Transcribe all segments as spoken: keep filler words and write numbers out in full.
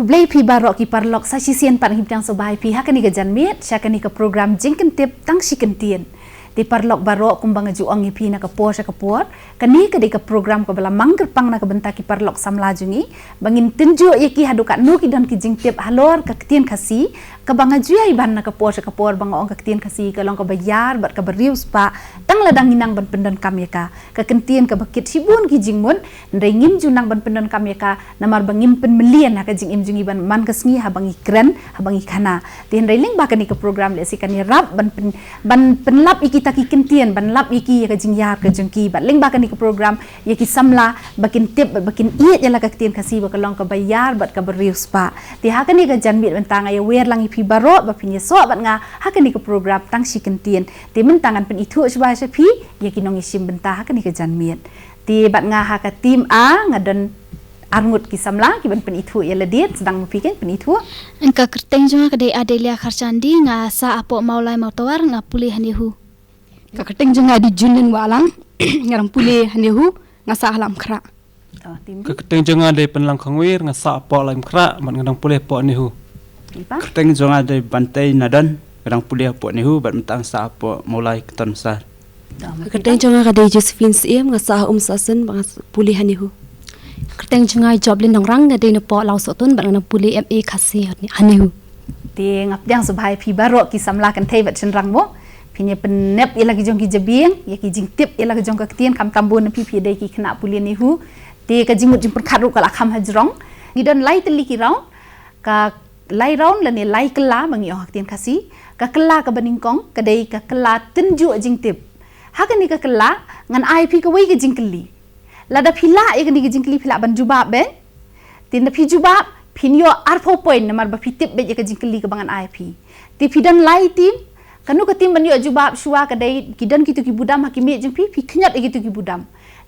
Khublei phi baroh ki paralok, sa shisien pat ngi pdiang sngewbha ïa phi ha kane ka janmiet sha kane ka program Jingkyntip Tang Shi Kyntien. Te paralok baroh, kumba nga ju ong ïa phi na ka por sha ka por, kane ka dei ka program kaba la mang kyrpang na ka bynta ki paralok samla jong ngi, ba ngin tynjuh ïa ki haduh katno ki don ki jingtip halor ka ktien Khasi, kaba nga ju ïai ban na ka por sha ka por ba nga ong ka ktien Khasi ka long kaba ïar bad kaba riewspah, tang lada ngi nang ban pyndonkam ïa ka. Ka kyntien kaba kit shibun ki jingmut, hynrei ngim ju nang ban pyndonkam ïa ka namar ba ngim pynmlien ha ka jingim jong ngi ban man ka sngi haba ngi kren, haba ngi khana. Te hynrei lyngba kane ka program lehse kan ïarap ban pyn, ban pynlap ïa kita ki kyntien, ban lap ïa ki ïa ka jingïar ka jong ki. Bad lyngba kane ka program ïa ki samla ba kin tip bad ba kin ïeit ïa la ka ktien Khasi ba ka long kaba ïar bad kaba riewspah. Te ha kane ka janmiet mynta nga ïawer lang ïa phi baroh ba phin ïasoh bad nga ha kane ka program Tang Shi Kyntien. Te mynta ngan pynithuh shuwa sha phi ïa ki nongïashim bynta ha kane ka janmiet. Te bad nga ha ka team A nga don arngut ki samla ki ban pynithuh ïa lade. Sdang ma phi, kan pynithuh. Ka kyrteng jong nga ka dei Adelia Kharchandi, nga sah hapoh Mawlai Mawtawar, nga pule ha NEHU. Ka kyrteng jong nga dei Junlin Wahlang, nga dang pule ha NEHU, nga sah ha Laitumkhrah. Oh, team B. Ka kyrteng jong nga dei Pynlang Khongwir, nga sah hapoh Laitumkhrah bad nga dang pule hapoh NEHU. Team A. Kyrteng jong nga dei Bantei Nadon, nga dang pule hapoh NEHU bad mynta nga sah hapoh Mawlai Kynton Massar. Ka kyrteng jong nga ka dei Josephine Syiem, nga sah ha Umsasyn bad nga pule ha NEHU. Ka kyrteng jong nga Joblin Nongrang, nga dei napoh Lawsohtun bad nga dang pule M A Khasi ha NEHU. Te nga pdiang sngewbha ïa phi baroh ki samla kynthei bad shynrang mo. Phin ïa pynnep ïa la ki jong ki jabieng, ïa ki jingtip ïa la ki jong ka ktien, khamtam bun na phi phi dei ki khynnah pule NEHU. Te ka jingmut jingpyrkhat ruh ka la kham hajrong. Ngi don lai tylli ki round, ka lai round lane lai kylla ba ngi ong ha ktien Khasi. Ka kylla kaba nyngkong ka dei ka kylla tynjuh jingtip. Ha kane ka kylla ngan ai phi kawei ka jingkylli. Lada phi lah ïa kane ka jingkylli phi lah ban jubab beit. Te lada phi jubab phin ïoh arphew point namar ba phi tip beit ïa ka jingkylli kaba ngan ai phi. Te phi don lai team, kano ka team ban ïoh jubab shuwa ka dei ki don kito ki budam ha ki miej jong phi, phi khñiot ïa kito ki budam.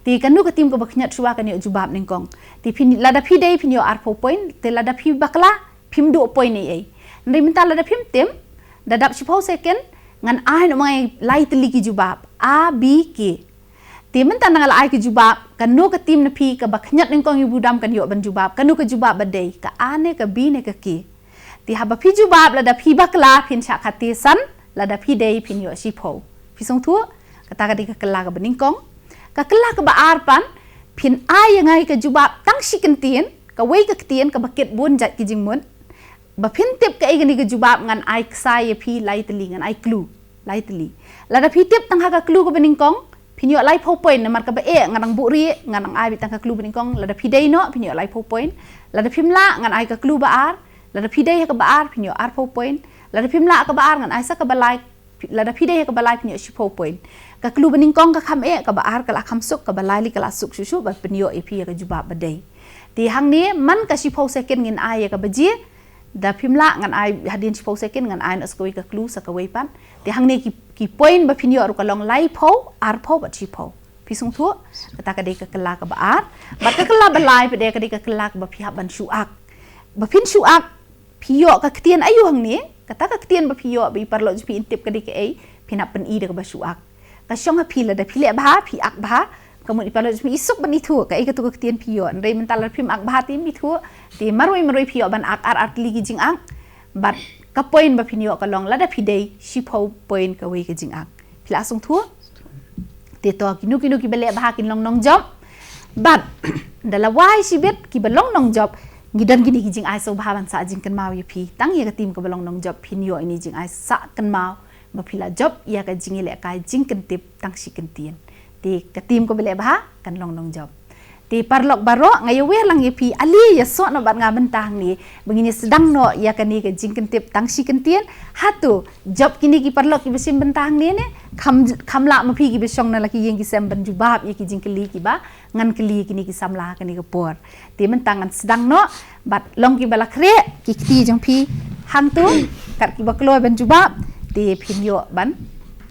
Te kano ka team kaba khñiot shuwa kan ïoh jubab nyngkong. Te phi, lada phi dei phin ïoh arphew point, te lada phi bakla phim duh point ei ei. Hynrei mynta lada phim tim, da dap shiphew second ngan ai noh ma nga lai tylli ki jubab A, B, K. Te mynta nga la ai ka jubab, kano ka team na phi kaba khñiot nyngkong ïa u budam kan ïoh ban jubab, kano ka jubab ba dei, ka A ne ka B ne ka K. Te haba phi jubab, lada phi bakla phin shah khatsan, lada phi dei phin ïoh shiphew. Phi sngewthuh? Kata ka dei ka kylla kaba nyngkong. Ka kylla kaba ar pat, phin ai ïa nga ïa ka jubab tang shi kyntien, kawei ka ktien kaba kit bun jait ki jingmut. Ba phin tip kaei kane ka jubab ngan ai ksai ïa phi lai tylli, ngan ai clue lai tylli. Lada phi tip tang ha ka clue kaba nyngkong, phin ïoh laiphew point namar kaba eh nga dang buhrieh, nga dang ai beit tang ka clue ba nyngkong. Lada phi dei noh phin ïoh laiphew point. Lada phim lah ngan ai ka clue ba ar. Lada phi dei ha kaba ar phin ïoh arphew point. Lada phim lah kaba ar ngan ai sa kaba lai. Lada phi dei ha kaba lai phin ïoh shiphew point. Ka clue ba nyngkong ka kham eh, kaba ar ka la kham suk, kaba lai lei ka la suk shuh shuh, ba pynïoh ïa phi ïa ka jubab ba dei. Te hangne man ka shiphew second ngin ai ïa kaba jia. Da phim lah ngan ai hadien shiphew second ngan ai noh sa kawei ka clue sa kawei pat. Te hangne ki, ki point ba phin ïoh ruh ka long laiphew, arphew bad shiphew. Phi sngewthuh? Kata ka dei ka kylla kaba ar. Bad ka kylla ba lai pat dei ka dei ka kylla kaba phi hap ban shu ak. Ba phin shu ak, phi ïoh ka ktien aïu hangne, kata ka ktien ba phi ïoh ba i paralok jong phi in tip ka dei kaei, phin hap pyni da kaba shu ak. Ka shong ha phi, lada phi leh bha phi ak bha, ka mut i paralok jong phi i suk ban ithuh kaei katu ka ktien phi ïoh. Hynrei mynta lada phim ak bha te im ithuh. Te marwei marwei phi ïoh ban ak ar ar tylli ki jingak. Bad ka point ba phin ïoh ka long lada phi dei shiphew point kawei ka jingak. Phi la sngewthuh? Te to kino kino kiba leh bha kin long nongjop. Bad da la wai shibit kiba long nongjop, ngi don kine ki jingai sngewbha ban sah jingkynmaw ïa phi. Tang ïa ka team kaba long nongjop phin ïoh ine i jingai sah kynmaw ba phi la jop ïa ka jingïalehkai jingkyntip tang shi kyntien. Te ka team kaba leh bha kan long nongjop. Te paralok baroh, nga ïawer lang ïa phi, ale ïasoh noh bad nga mynta hangne ba ngin ïa sdang noh ïa kane ka jingkyntip tang shi kyntien. Hato jop kine ki paralok kiba shim bynta hangne ne? Kham, kham lah ma phi kiba shong na la ki ïing ki sem ban jubab ïa ki jingkylli kiba ngan kylli kine ki samla kane ka por. Te mynta ngan sdang noh bad long kiba la khreh ki kti jong phi hangto, kat kiba kloi ban jubab, te phin ïoh ban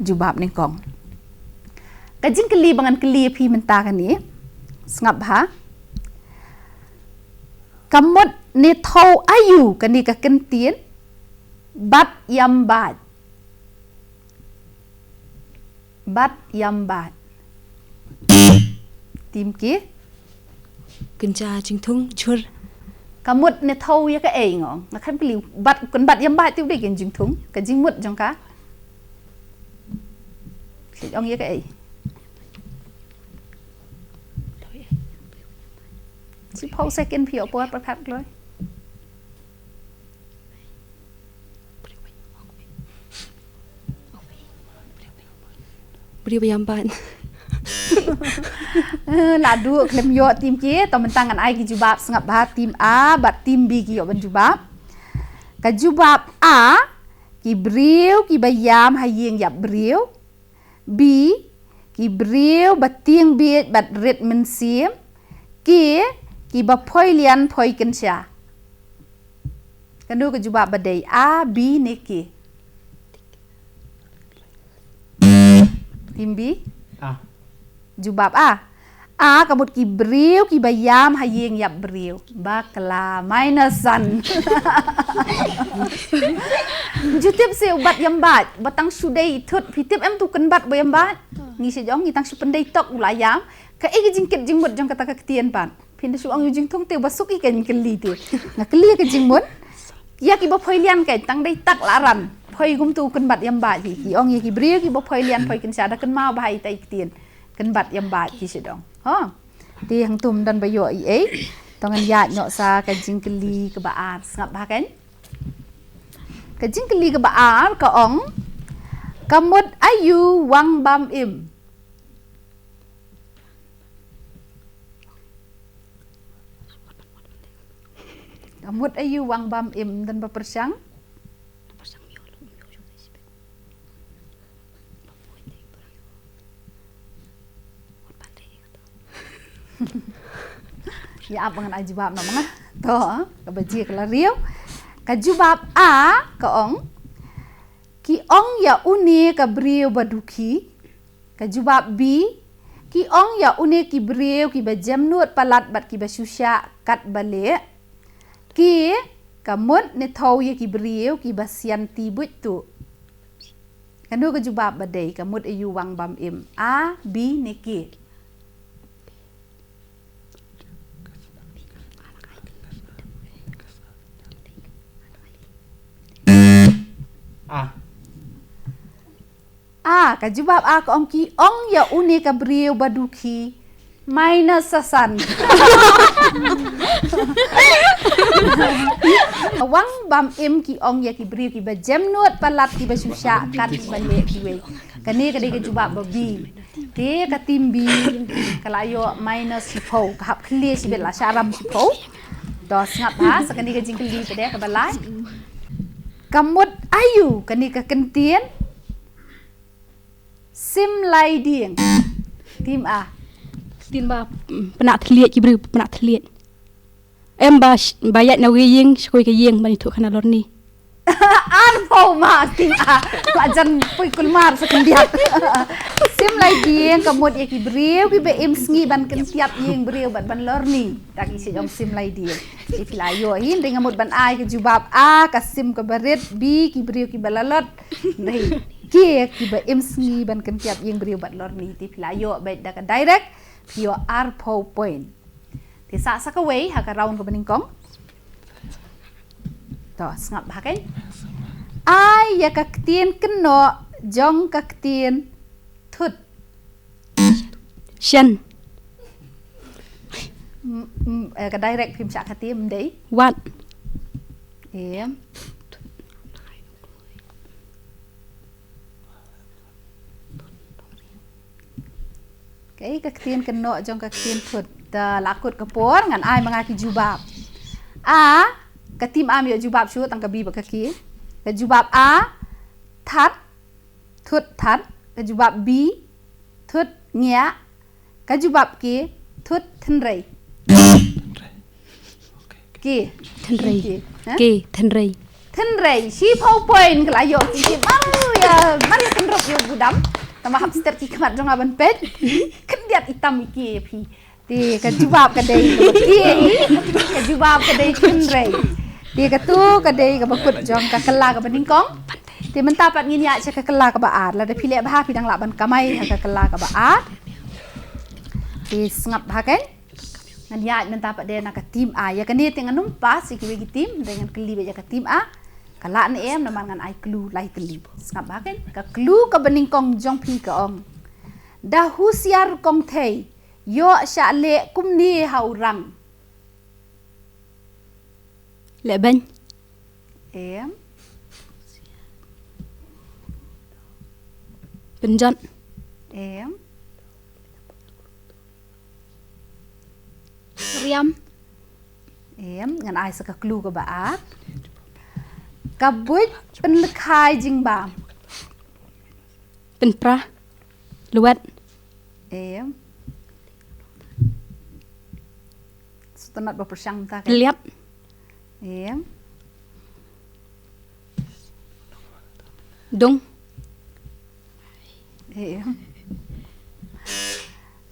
jubab nyngkong. Ka jingkylli ba ngan kylli ïa phi mynta kane, sngap bha. Ka mut ne thew aïu kane ka kyntien, bat ïam bait. Bat ïam bait. Team K. Kynja jingthung jhur. Ka mut ne thaw ïa kaei nga ong? Nga khlem kylli, bat, kan bat ïam bad te u dei ka jingthung, ka jingmut jong ka. Shi ong ïa kaei? Shiphew second phi ïoh por pat khlad kloi. Briew ba ïam bad. Eh, la duh khlem ïoh team K, to mynta ngan ai ki jubab, sngap bha, team A bad team B ki ïoh ban jubab. Ka jubab A, ki briew kiba ïam ha ïing ïap briew. B, ki briew ba tieng biej bad rit mynsiem. K, kiba phoi lian phoi kynsha. Kano ka jubab ba dei, A, B ne K? Team B? A. Jubab A. A, ka mut ki briew kiba ïam ha ïing ïap briew. Bakla, minus san. Ju tip se u bat ïam bad, ba tang shu dei thut, phi tip em tu kan bat ba ïam bad. Ngi shu ong, ngi tang shu pyndei tok u la ïam. Kaei ka jingkit jingmut jong kata ka ktien pat? Phin da shu ong ïa u jingthung te ba suk i, kan kylli te. Nga kylli ka jingmut. Ïa kiba phoi lian kan tang dei tak la ran. Phoi kumtu kan bat ïam bad hi. Ki ong ïa ki briew kiba phoi lian phoi kynsha, da kynmaw bha ïa ita i ktien. Kan bat ïam bad ki shu ong. Ha. Te hangtum don ba ïoh ei ei. To ngan ïaid noh sa ka jingkylli kaba ar. Sngap bha kan? Ka jingkylli kaba ar ka ong, ka mut aïu wang bam im? Ka mut aïu wang bam im, don ba pyrshang? Ïa ap ba ngan ai jubab noh ma nga. To, ka baje ka la riew. Ka jubab A ka ong, ki ong ïa une ka briew ba dukhi. Ka jubab B, ki ong ïa une ki briew kiba jemnud palat bad kiba shushah kat ba leh. K, ka mut ne thaw ïa ki briew kiba sianti buit tu. Kano ka jubab ba dei, ka mut aïu wang bam im? A, B ne K? A. A, ka jubab A ka ong, ki ong ïa une ka briew ba dukhi. Minus sa san. Wang bam im, ki ong ïa ki briew kiba jemnud palat, kiba shushah kat ba leh kiwei. Kane ka dei ka jubab ba B. Te ka team B ka la ïoh minus shiphew, ka hap khlieh shibit, la shah ram shiphew. To sngap ha, sa kane ka jingkylli pat de kaba lai. Ka mut aïu kane ka kyntien sim lai dieng? Team A. Team ba, mm, pynah thylliej, ki briew pynah thylliej. Em ba sh-, ba ïaid na wei ïing, shkoi ka ïing, ban ïathuh khana lorni. Arphew ma team A. Ba jan poi kulmar sa khyndiat. Sim lai dieng ka mut ïa ki briew kiba im sngi ban kyntiap ïing briew bad ban lorni. Ta ki shu ong sim lai dieng. Te phi la ïoh hi, hynrei nga mut ban ai ka jubab A, ka sim kaba rit, B, ki briew kiba lalot. Hynrei K, kiba im sngi ban kyntiap ïing briew bad lorni. Te phi la ïoh beit da ka direct, phi ïoh arphew point. Te sa, sa kawei ha ka round kaba nyngkong. To sngap bha kein. Ai ïa ka ktien kynnoh jong ka ktien thut. Shen. Mm, mm, eh, ka direct phim shah kati, ym dei. Wat. Em. Kaei ka ktien kynnoh jong ka ktien thut? Te la kut ka por, ngan ai ma nga ki jubab. A, ka team A ym ïoh jubab shuh, tang ka B bad ka K. Ka jubab A, that, thut that. Ka jubab B, thut ngiah. Ka jubab K, thut thynrei. K. Thynrei. K. Ha? K, thynrei. Thynrei. Shiphew point ka la ïoh ki. Mar ïa, mar ïa thynrop ïa u budam. Tang ba hap stet ki khmat jong nga ban peit. Khyndiat itam i K ïa phi. Te ka jubab ka dei kaba K. Ka jubab ka dei thynrei. Te katu ka dei kaba kut jong ka kylla kaba nyngkong. Te mynta pat ngin ïaid sha ka kylla kaba ar. Lada phi leh bha phi dang lah ban kamai ha ka kylla kaba ar. Te sngap bha kein. Ïa mynta pat de na ka tim A. Ïa kane te ngan ym pass ïa kiwei ki tim, hynrei ngan kylli beit ïa ka tim A. Ka lah ne em, namar ngan ai clue lai tylli. Sngap bha kein. Ka clue kaba nyngkong jong phi ka ong: Da husiar kong thei, ïoh shah leh kumne ha u rang. Leh beiñ. Em. Pynjot. Em. Riam. Em, ngan ai sa ka clue kaba ar. Ka buit pynlehkai jingbam. Pynpra. Luwet. Em. Sngewtynnat ba pyrshang ta ka. Liap. Em. Dung. Em.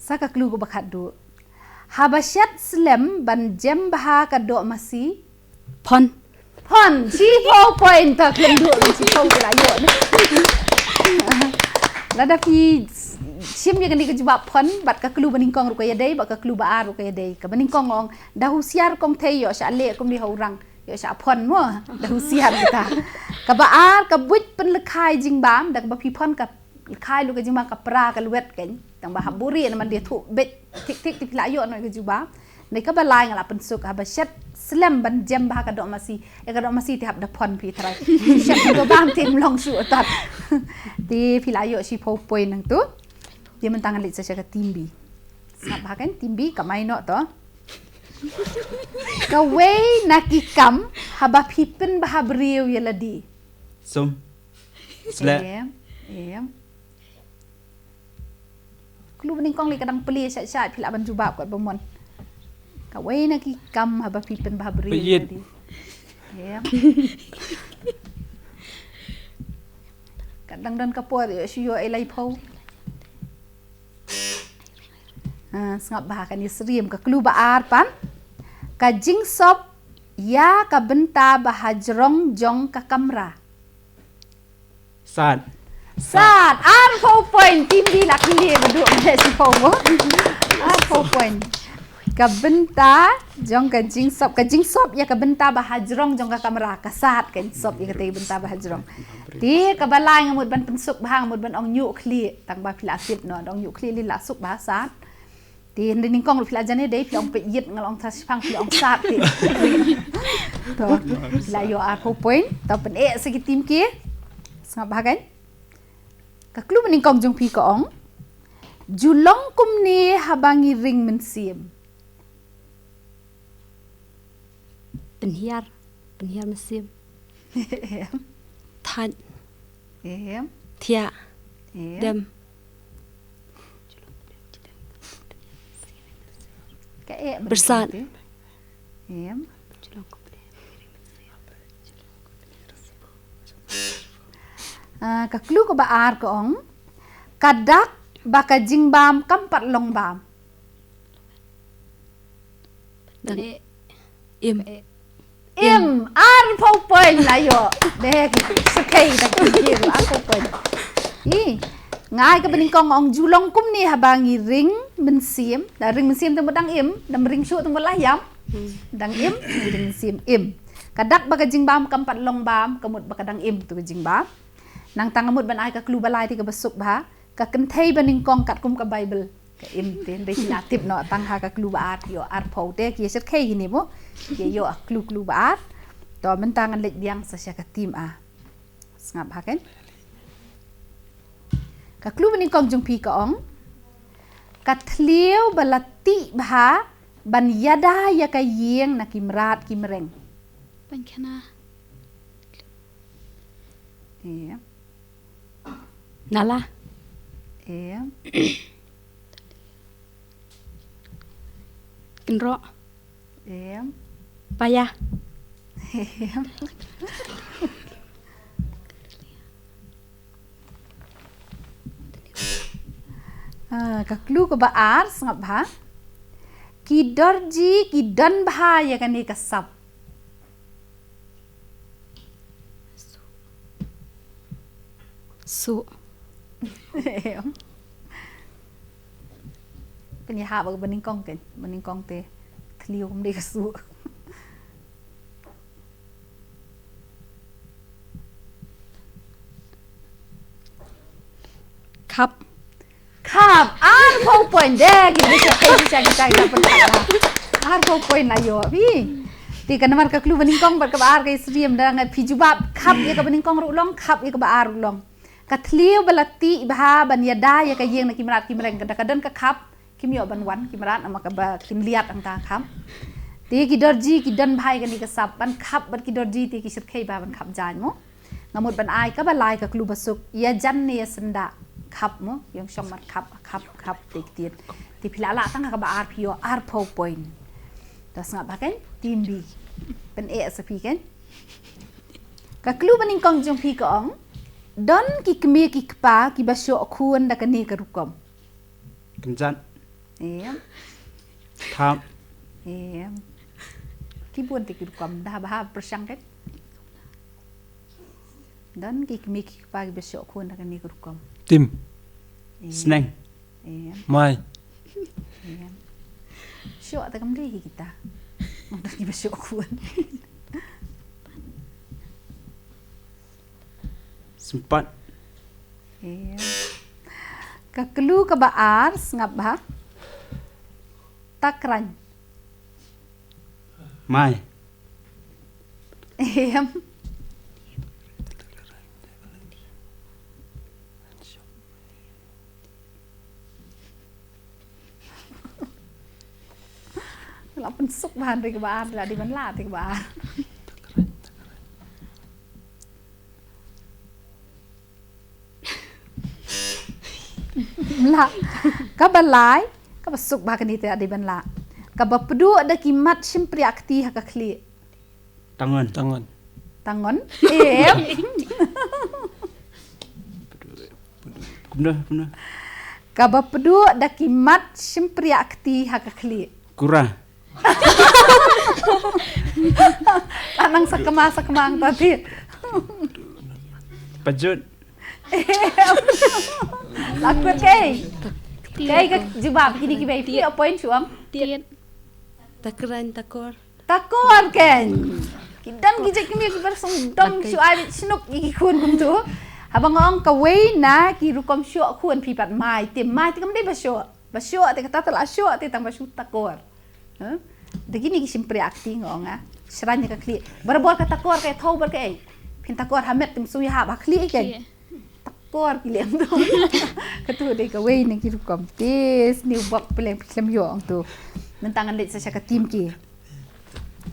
Sa ka clue kaba khatduh. Haba shet slem ban jem bha ka doh masi. Phone. Phone, shiphew point ta khlem duh, shiphew ki la ïoh ne. Lada phi shim ïa kane ka jubab phone, bad ka clue ba nyngkong ruh ka ïadei, bad ka clue ba ar ruh ka ïadei. Kaba nyngkong ong, da husiar kong thei ïoh shah leh kumne ha u rang. Ïoh shah phone mo, da husiar kita. Kaba ar, ka buit pynlehkai jingbam, da kaba phi phone ka lehkai lut ka jingbam, ka pra ka luwet kein. Tang ba hap buhrieh namar de thuh beit thik thik te phi la ïoh noh ïa ka jubab. Hynrei kaba lai nga la pynsuk, haba shet slem ban jem bha ka doh masi. Ïa ka doh masi te hap da phone phi trai. Shet ka bam te ym long shuh tat. Te phi la ïoh shiphew point nangtu. Te mynta ngan leit sa sha ka tim B. Sngap bha kein, tim B, kamai noh to. Kawei na ki kam haba phi pynbha briew ïa lade. Sum. Sleh. Em, em. Clue ba nyngkong lei ka dang plie shait shait, phi lah ban jubab kat ba mon. Kawei na ki kam haba phi pynbha briew ïa lade. Em. Kat dang don ka por ïoh shu ïoh ei laiphew. Ah, sngap bha, kan ïasyriem. Ka clue ba ar pat. Ka jingsop ïa ka bynta ba ha jrong jong ka kamra. Sat. Sat. Arphew point. Tim B la kylli ba duk ne shiphew mo. Arphew point. Ka bynta jong ka jingsop, ka jingsop ïa ka bynta ba ha jrong jong ka kamra, ka sat, ka jingsop ïa kata ka bynta ba ha jrong. Te kaba lai nga mut ban pynsuk bha, nga mut ban ong ñiuh khlieh, tang ba phi la tip noh, ong ñiuh khlieh lei la suk bha sat. Te hynrei nyngkong ruh phi la jan ïadei, phi ong peit ïit, nga la ong tha shiphang, phi ong sat te. To, phi la ïoh arphew point. To, pyneh sa ki tim ki. Sngap bha kan. Ka clue ba nyngkong jong phi ka ong: Ju long kumne haba ngi ring mynsiem. Pynhiar, pynhiar mynsiem. Em. Thait. Em. Thiah. Em. Dem. Ka eh. Byrsat. Em. Ah, ka clue kaba ar ka ong: Ka dak ba ka jingbam kam pat long bam. Dang. Im. Im. Arphew point la ïoh. Deh, sa kei da ki arphew point. Ih, nga ai kaba nyngkong ong: Ju long kumne haba ngi ring mynsiem. Da ring mynsiem te mut dang im, dang ring shuh te mut la ïap. Hmm. Dang im, ring mynsiem, im. Ka dak ba ka jingbam kam pat long bam, ka mut ba ka dang im tu ka jingbam. Nangta nga mut ban ai ka clue ba lai te kaba suk bha. Ka kynthei ba nyngkong katkum ka Baibl. Ka im te, hynrei phi la tip noh, tang ha ka clue ba ar, ïoh arphew te, ki ïa shyrkhei kine mo. Ki ïoh clue, clue ba ar. To mynta ngan leit biang sa sha ka tim A. Sngap bha kan. Ka clue ba nyngkong jong phi ka ong: Ka thliew ba la tih bha ban ïada ïa ka ïing na ki mrad ki mreng. Pynkhana. Ïa. Nala. Em. Kynroh. Em. Paya. Em. Ah, ka clue kaba ar, sngap bha. Ki dorji ki don bha ïa kane ka sap. Suh. Em. Pynïaid ha ba nyngkong kan, ba nyngkong te. Thliew kam dei ka suh. Khap. Khap. Arphew point de. Kita kita kita kita kita pun khap. Arphew point la ïoh phi. Te ka namar ka clue ba nyngkong bad kaba ar ka ïasyriem da nga phi jubab khap ïa kaba nyngkong ruh long, khap ïa kaba ar ruh long. Ka thliew ba la tih bha ban ïada ïa ka ïing na ki mrad ki mreng, ka da ka don ka khap, kim ïoh ban wan ki mrad namar kaba kin liat hangta khap. Te ki dorji ki don bha ïa kane ka sap ban khap bad ki dorji te ki shyrkhei bha ban khap jaiñ mo. Nga mut ban ai kaba lai ka clue ba suk, ïa jan ne ïa syndah khap mo, ïong shong mat khap khap khap te ki tied. Te phi la lah tang ha kaba ar phi ïoh arphew point. Da sngap bha kein, team B. Pyneh sa phi kein. Ka clue ba nyngkong jong phi ka ong, don ki kmie ki kpa kiba shoh khun da kane ka rukom. Kynjat. Em. Thap. Em. Ki bun te ki rukom, da bha pyrshang kein. Don ki kmie ki kpa kiba shoh khun da kane ka rukom. Tim. Em. Sneng. Em. Mai. Em. Shoh te kam dei hi kita. Don kiba shoh khun. Sympat. Em. Ka clue kaba ar, sngap bha. Takraiñ. Mai. Em. La pynsuk bha te kaba ar, la dei ban lah te kaba ar. Mla. Kaba lai, kaba suk bha kane te la dei ban lah. Kaba pduh da ki mat shympriah kti ha ka khlieh. Tangon. Tangon. Tangon. Em. Kumno, kumno. Kaba pduh da ki mat shympriah kti ha ka khlieh. Kura. Anang sa kma sa kma ang tadi. Pajut. Lakut kei. Kei ka jubab kini ki bai. Phi ïoh point shuh am. Tiet. Takraiñ, takor. Takor kein. Ki don ki jait kmie kiba sngewdom shuh ai shnuk ïa ki khun kumtu. Haba nga ong kawei na ki rukom shoh khun phi pat mai, te mai te kam dei ba shoh. Ba shoh te kata te la shoh te tang ba shu takor. Ha? Da kine ki shympriah kti nga ong ah. Shraiñ ïa ka khlieh. Barabor ka takor ka ïathaw bad kaei. Phin takor ha met te ym shu ïahap ha khlieh kein. Khlieh. Takor ki lem tu. Katu dei kawei na ki rukom. Te sniew bok pyleng phi khlem ïoh ong tu. Mynta ngan leit sa sha ka team K.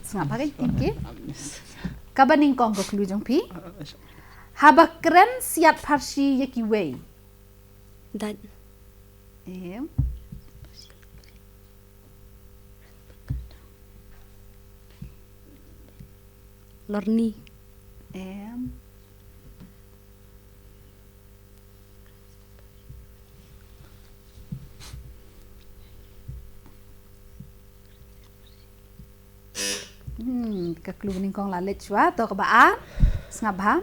Sngap ha ka team K. Kaba nyngkong ka clue jong phi. Haba kren siat pharshi ïa kiwei. Dait. Em. Lorni. Em. Hmm, ka clue nyngkong la leit shuwa, to kaba ar. Sngap bha.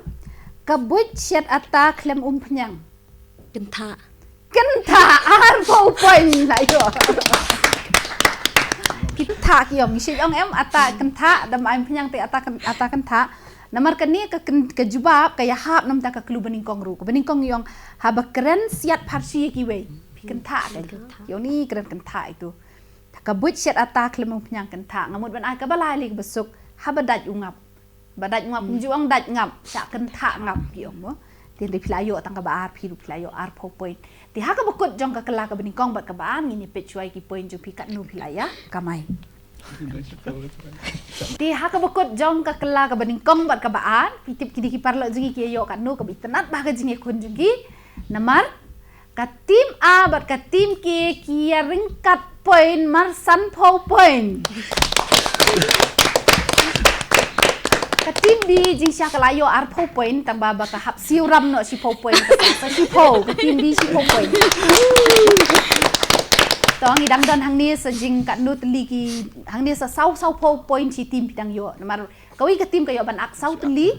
Ka buit shet ata khlem umphniang. Kynthah. Kynthah, arphew point la ïoh. Kynthah ki ong, ngi shu ong em ata kynthah, da ym ai phniang te ata kyn-, ata kynthah. Namar kane ka kyn-, ka jubab ka ïahap namar ka clue ba nyngkong ruh. Kaba nyngkong ngi ong haba kren siat pharshi ïa kiwei. Phi kynthah kein. Kynthah. Ïa uni kren kynthah itu. Ka buit shet ata khlem umphniang kynthah. Nga mut ban ai kaba lai lei kaba suk. Haba dait u ngap. Ba dait u ngap, hmm, ym ju ong dait ngap, shah kynthah ngap ki ong mo. Te hynrei phi la ïoh tang kaba ar, phi ruh phi la ïoh arphew point. Te ha kaba kut jong ka kylla kaba nyngkong bad kaba ar, ngin ïa peit shuwa ïa ki point jong phi katno phi la ïa kamai. Te ha kaba kut jong ka kylla kaba nyngkong bad kaba ar, phi tip kine ki paralok jong ngi ki ïa ïoh katno, kaba itynnad bha ka jingïakhun jong ki. Namar ka team A bad ka team K ki ïa ryngkat point mar sanphew point. Ka team B jingshah ka la ïoh arphew point, tang ba, ba ka hap siew ram noh shiphew point, ka sa, sa shiphew, ka team B shiphew point. To ngi dang don hangne sa jing katno tylli ki, hangne sa saw, sawphew point shi team phi dang ïoh. Namar kawei ka team ka ïoh ban ak saw tylli.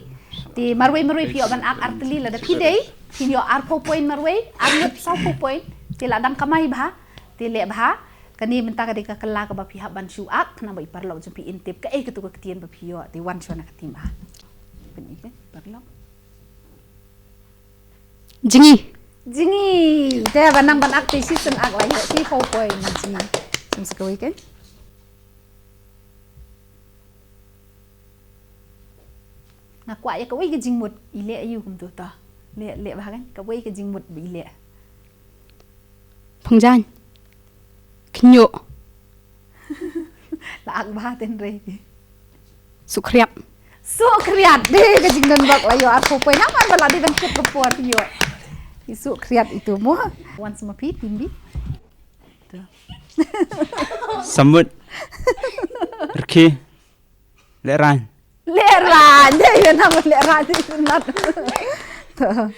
Te marwei marwei phi ïoh ban ak ar tylli, lada phi dei phin ïoh arphew point marwei, ar ngut sawphew point. Te la dang kamai bha. Te leh bha. Kane mynta ka dei ka kylla kaba phi hap ban shu ak, khnang ba i paralok jong phi in tip kaei katu ka ktien ba phi ïoh, te wan shuwa na ka team A. Pyn-i ka paralok. Jngi. Jngi. Te ba nang ban ak te shisien ak la ïoh shiphew point na jngi. Shim sa kawei kan. Nga kwah ïa kawei ka jingmut, i leh aïu kumtu to. Leh, leh bha kan, kawei ka jingmut ba i leh. Pynjah. Khynñiuh. La ak bha tynrai. Sukhriat. Sukhriat. Dei ka jingdon bok la ïoh arphew point. Namar ba la dei ban kut ka por ïoh. I sukhriat itu mo. Wan sa ma phi, team B. To. Samut. Rkhi. Lehraiñ. Lehraiñ. Dei ïa namar lehraiñ. To.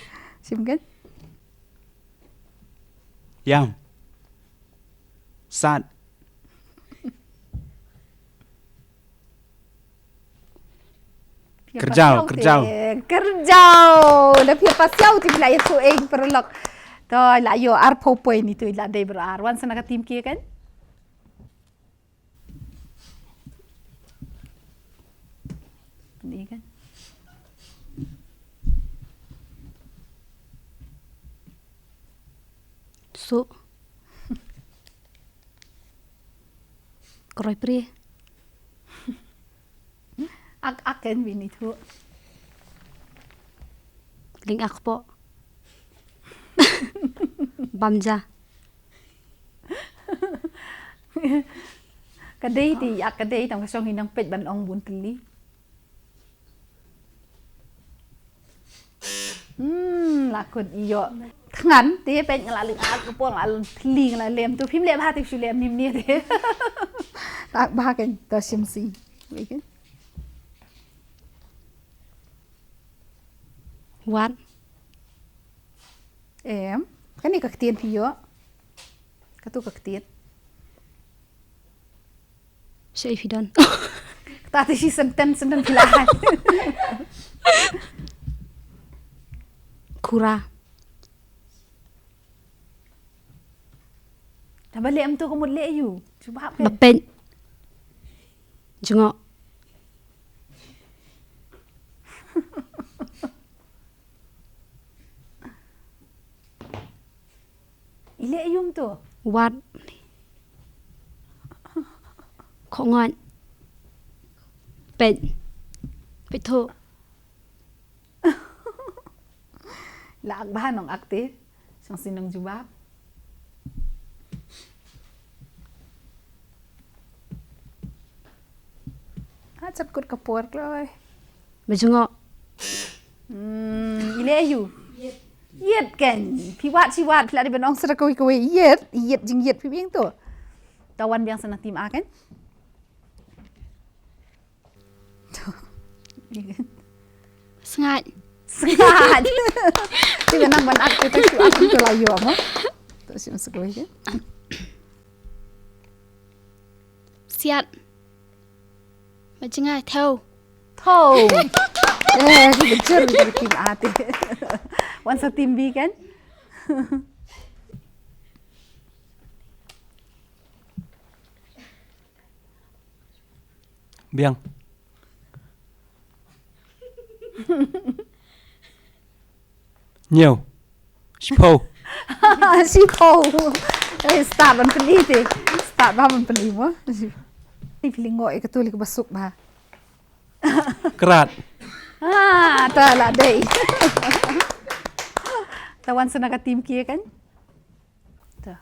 Shim kan. Ïam. Sat. Kyrjaw, kyrjaw. Kyrjaw. Da phi ïa pasiaw te phi la ïa suh eng paralok. To la ïoh arphew point itu la dei baroh ar. Wan sa na ka team kia kan. Ni kan. Suh. Kroi prie. Ak, ak kan bini tu. Ling ak po. Bam ja. Ka dei te, ak ka dei, tang ka shong hi nang peit ban ong bun tylli. Hmm, la kut ïoh. Thngan, te peit nga la ling ak ka por, nga la ling thli, nga la lem tu. Phim leh bha te shu lem nim ni te. Tak bha kan, to shim si. Wei kan. Wat. Em, kane ka ktien phi ïoh. Katu ka ktien. Shaei phi don? Kata te shi sentence, sentence phi la hai. Khura. Taba leh em tu ka mut leh aïu. Cuba hap kan. Ba peit. Jngoh. I leh aïu em tu? Wat. Khongot. Peit. Peit tu. La ak bha nong ak te. Shong si nong jubab. Ha chat kut ka por kloi. Ba jngoh. Hmm, i leh aïu? Ïit kan. Phi wad shi wad, phi la dei ban ong sa da kawei kawei. Ïit, ïit jingïit phi biang tu. To wan biang sa na team A kan. Sngaid. Sngaid. Te ka nang ban ak, te shu ak, te la ïoh mo. To shim sa kawei kan. Siat. Ba jngai, thew. Thew. Eh, ki bejur ki team A te. Wan sa team B kan. Biang. Hynñiew. Shiphew. Shiphew. Eh, start ban pynlong te. Start ban pynlong mo. Ni pynlong ngo eh, ka tu lei kaba suk ba. Krat. Ah, ta la dei. Ta wan sa na ka team kia kan. Ta.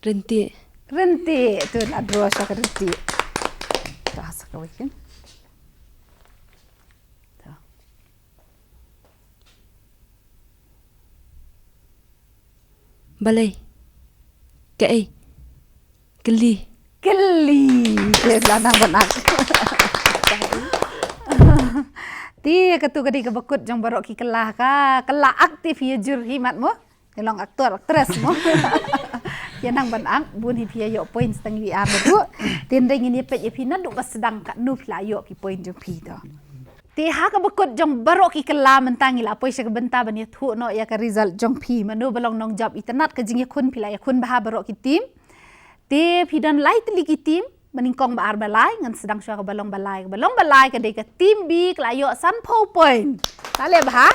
Rynti. Rynti. Tu la draw sa ka rynti. Ta sa ka weekend. Ta. Balei. Kaei. Kylli. Kylli. Te la nang ban ak. Te katu ka dei kaba kut jong baroh ki kylla ka. Kylla ak te phi jur hi mat mo. Ngi long actor, actress mo. Ïa nang ban ak, bun hi phi ïa ïoh points tang ïa ar naduh. Te ngin ïa peit ïa phi naduh ba sdang katno phi la ïoh ki point jong phi to. Te ha kaba kut jong baroh ki kylla mynta ngi la poi sha ka bynta ban ïathuh noh ïa ka result jong phi. Mano ba long nongjop, itynnad ka jingïakhun, phi la ïakhun bha baroh ki team. Te phi don lai tylli ki team, ba nyngkong, ba ar, ba lai, ngan sdang shuwa kaba long ba lai. Kaba long ba lai ka dei ka team B, ka la ïoh sanphew point. La leh bha.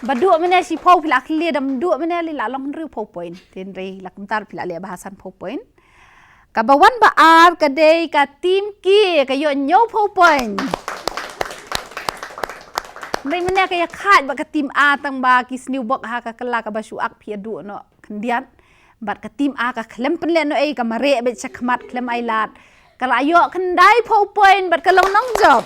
Ba duh mynne shiphew, phi la khlieh da ym duh mynne, la long hynriewphew point. Te hynrei la kumta phi la leh bha, sanphew point. Kaba wan ba ar ka dei ka team K, ka ïoh hynñiewphew point. Hynrei mynne ka ïakhaid bad ka team A, tang ba ki sniew bok ha ka kylla kaba shu ak, phi ïa duh noh khyndiat. Bad ka team A ka khlem pynleh noh ei, ka mareh beit shakhmat, khlem ai lad. Ka la ïoh khyndaiphew point bad ka long nongjop.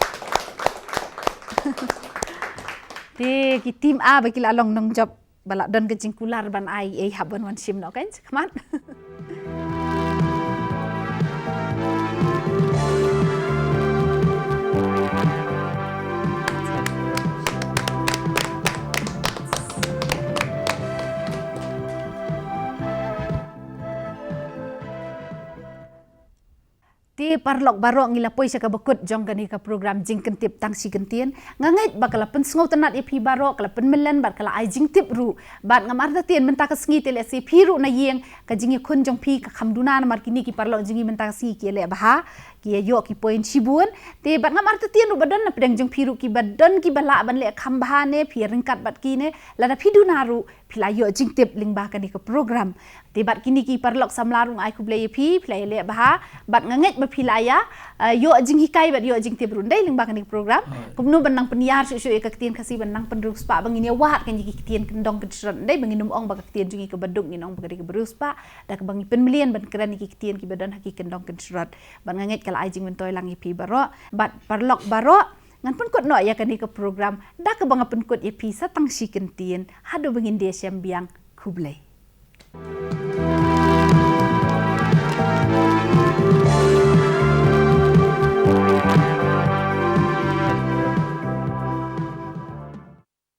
Te ki team A ba ki la long nongjop, ba la don ka jingkular ban ai ei, hap ban wan shim noh kan shakhmat. Te paralok baroh, ngi la poi sha kaba kut jong kane ka program Jingkyntip Tang Shi Kyntien. Nga ngeit ba ka la pynsngewtynnad ïa phi baroh, ka la pynmyllen bad ka la ai jingtip ruh. Bad ngam artatien mynta ka sngi te lehse phi ruh na ïing ka jingïakhun jong phi ka kham duna, namar kine ki paralok jong ngi mynta ka sngi ki ïaleh bha, ki ïa ïoh ki point shibun. Te bad ngam artatien ruh ba don na pdeng jong phi ruh kiba don kiba lah ban leh kham bha ne, phi ïa ryngkat bad ki ne, lada phi duna ruh phi la ïoh jingtip lyngba kane ka program. Te bad kine ki paralok samla ruh nga ai khublei ïa phi, phi la ïaleh bha. Bad nga ngeit ba phi la ïa, eh, ïoh jinghikai bad ïoh jingtip ruh, ym dei, lyngba kane ka program. Hooid. Kumno ban nang pynïar shuh shuh ïa ka ktien Khasi, ban nang pynriewspah, ba ngin ïa wad kine ki ktien kyndong kynshrot, ym dei, ba ngin ym ong ba ka ktien jong ngi kaba duk, ngin ong ba ka dei kaba riewspah, da kaba ngi pynmlien ban kren ïa ki ktien kiba don ha ki kyndong kynshrot. Bad nga ngeit ka la ai jingmyntoi lang ïa phi baroh. Bad paralok baroh, ngan pynkut noh ïa kane ka program da kaba nga pynkut ïa phi sa tang shi kyntien. Haduh ba ngin ïa shem biang, khublei.